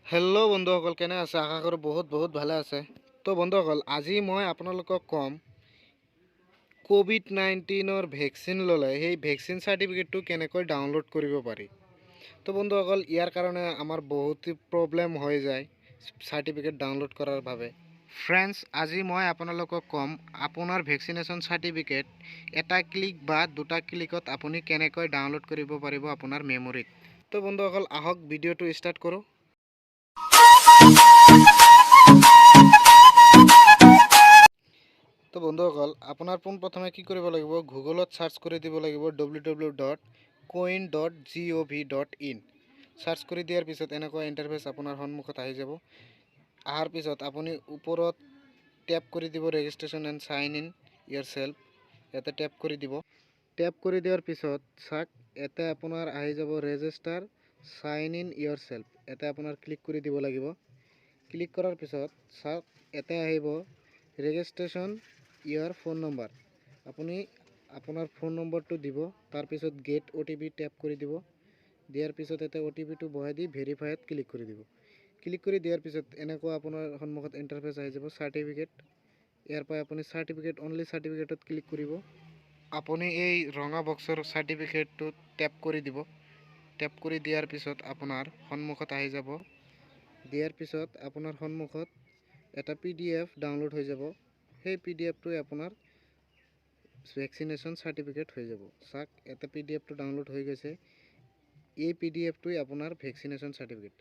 Hello' বন্ধুসকল, কেনে আছে? আশা কৰোঁ বহুত বহুত ভালে আছে। তো বন্ধুসকল, আজি মই আপোনালোকক ক'ম ক'ভিড-19ৰ ভেকচিন ল'লে সেই ভেকচিন চাৰ্টিফিকেটটো কেনেকৈ ডাউনলোড কৰিব পাৰি। তো বন্ধুসকল, ইয়াৰ কাৰণে আমাৰ বহুত প্ৰব্লেম হৈ যায় চাৰ্টিফিকেট ডাউনলোড কৰাৰ বাবে। ফ্ৰেণ্ডছ, আজি মই আপোনালোকক ক'ম আপোনাৰ ভেকচিনেশ্যন চাৰ্টিফিকেট এটা ক্লিক বা দুটা ক্লিকত আপুনি কেনেকৈ ডাউনলোড কৰিব পাৰিব আপোনাৰ মেম'ৰিত। তো বন্ধুসকল, আহক ভিডিঅ'টো ষ্টাৰ্ট কৰোঁ। তো বন্ধুসকল, আপোনাৰ পোনপ্ৰথমে কি কৰিব লাগিব? গুগলত চাৰ্চ কৰি দিব লাগিব ww.cowin.gov.in। Search কৰি দিয়াৰ পিছত এনেকুৱা ইণ্টাৰফেচ আপোনাৰ সন্মুখত আহি যাব। অহাৰ পিছত আপুনি ওপৰত টেপ কৰি দিব registration and sign in yourself। ইয়াতে টেপ কৰি দিব। টেপ কৰি দিয়াৰ পিছত চাওক, ইয়াতে আপোনাৰ আহি যাব register sign in yourself। ইয়াতে আপোনাৰ ক্লিক কৰি দিব লাগিব। ক্লিক কৰাৰ পিছত চাওক, ইয়াতে আহিব ৰেজিষ্ট্ৰেশ্যন ইয়ৰ ফোন নম্বৰ। আপুনি আপোনাৰ ফোন নম্বৰটো দিব। তাৰপিছত গেট অ'টিপি টেপ কৰি দিব। দিয়াৰ পিছত ইয়াতে অ'টিপিটো বহাই দি ভেৰিফাইত ক্লিক কৰি দিব। ক্লিক কৰি দিয়াৰ পিছত এনেকুৱা আপোনাৰ সন্মুখত ইণ্টাৰফেচ আহি যাব চাৰ্টিফিকেট। ইয়াৰ পৰা আপুনি চাৰ্টিফিকেট, অনলি চাৰ্টিফিকেটত ক্লিক কৰিব। আপুনি এই ৰঙা বক্সৰ চাৰ্টিফিকেটটোত টেপ কৰি দিব। টেপ কৰি দিয়াৰ পিছত আপোনাৰ সন্মুখত আহি যাব। দিয়াৰ পিছত আপোনাৰ সন্মুখত এটা পিডিএফ ডাউনলোড হৈ যাব। সেই পিডিএফটোৱে আপোনাৰ ভেকচিনেশ্যন চাৰ্টিফিকেট হৈ যাব। চাওক, এটা পিডিএফটো ডাউনলোড হৈ গৈছে। এই পিডিএফটোৱে আপোনাৰ ভেকচিনেশ্যন চাৰ্টিফিকেট।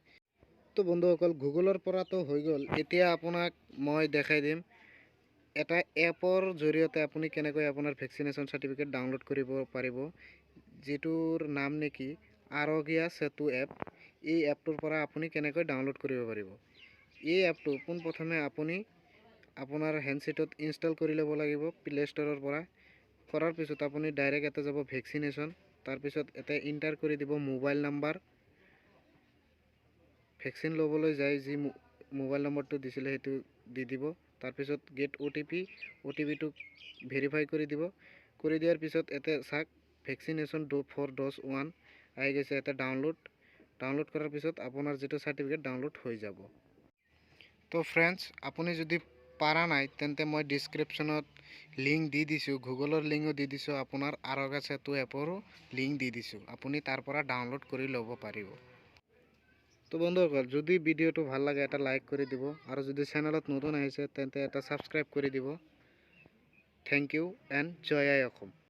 তো বন্ধুসকল, গুগলৰ পৰাতো হৈ গ'ল। এতিয়া আপোনাক মই দেখাই দিম এটা এপৰ জৰিয়তে আপুনি কেনেকৈ আপোনাৰ ভেকচিনেশ্যন চাৰ্টিফিকেট ডাউনলোড কৰিব পাৰিব, যিটোৰ নাম নেকি আৰোগ্য সেতু এপ। এই এপটোৰ পৰা আপুনি কেনেকৈ ডাউনলোড কৰিব পাৰিব? এই এপটো পোনপ্ৰথমে আপুনি আপোনাৰ হেণ্ডছেটত ইনষ্টল কৰি ল'ব লাগিব প্লে' ষ্ট'ৰৰ পৰা। কৰাৰ পিছত আপুনি ডাইৰেক্ট ইয়াতে যাব ভেকচিনেশ্যন। তাৰপিছত ইয়াতে এণ্টাৰ কৰি দিব মোবাইল নাম্বাৰ। ভেকচিন ল'বলৈ যায় যি মোবাইল নম্বৰটো দিছিলে, সেইটো দি দিব। তাৰপিছত গেট অ'টিপি, অ'টিপিটো ভেৰিফাই কৰি দিব। কৰি দিয়াৰ পিছত ইয়াতে চাওক, ভেকচিনেশ্যন ফৰ ড'জ 1 আহি গৈছে। ইয়াতে ডাউনলোড। ডাউনলোড কৰাৰ পিছত আপোনাৰ যিটো চাৰ্টিফিকেট ডাউনলোড হৈ যাব। তো ফ্ৰেণ্ডছ, আপুনি যদি পাৰা নাই, তেন্তে মই ডিছক্ৰিপশ্যনত লিংক দি দিছোঁ। গুগলৰ লিংকো দি দিছোঁ, আপোনাৰ আৰোগ্য সেতু এপৰো লিংক দি দিছোঁ। আপুনি তাৰ পৰা ডাউনলোড কৰি ল'ব পাৰিব। তো বন্ধুসকল, যদি ভিডিঅ'টো ভাল লাগে, এটা লাইক কৰি দিব আৰু যদি চেনেলত নতুন আহিছে, তেন্তে এটা ছাবস্ক্ৰাইব কৰি দিব। Thank U and Jay I Assam.